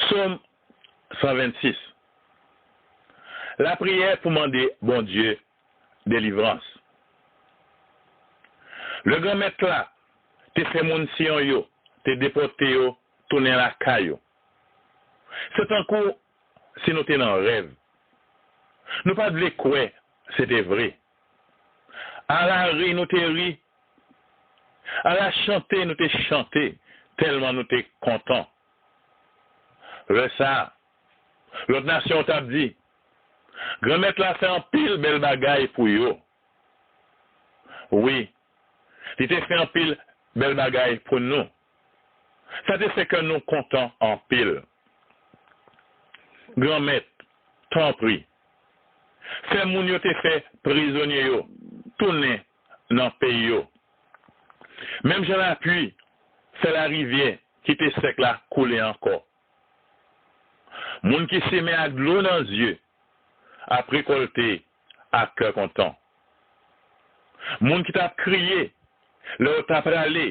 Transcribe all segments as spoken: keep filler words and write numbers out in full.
Sòm san vennsis. Lapriyè pou mande Bondye delivrans. Le Granmèt la te fè moun Siyon yo te depòte yo tounen lakay yo. Se tankou si nou te nan rèv. Nou pa t vle kwè se te vre. Ala ri nou te ri, ala chante nou te chante, tèlman nou te kontan. Lè sa a, lòt nasyon yo t ap di, Granmèt la fè anpil bèl bagay pou yo. Wi, li te fè anpil bèl bagay pou nou. Sa te fè kè nou kontan anpil. Granmèt, tanpri, fè moun yo te fè prizonye yo tounen nan peyi yo. Menm jan lapli fè larivyè ki te sèk la koule ankò. Moun ki simen ak dlo nan zye ap rekòlte ak kè kontan. Moun ki t ap kriye lè yo ta prale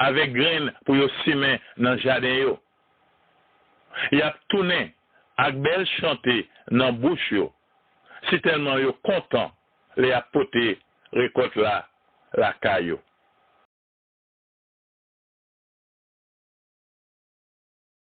avèk grenn pou yo simen nan jaden yo, y ap tounen ak bèl chante nan bouch yo, sitèlman yo kontan lè y ap pote rekòt la lakay yo.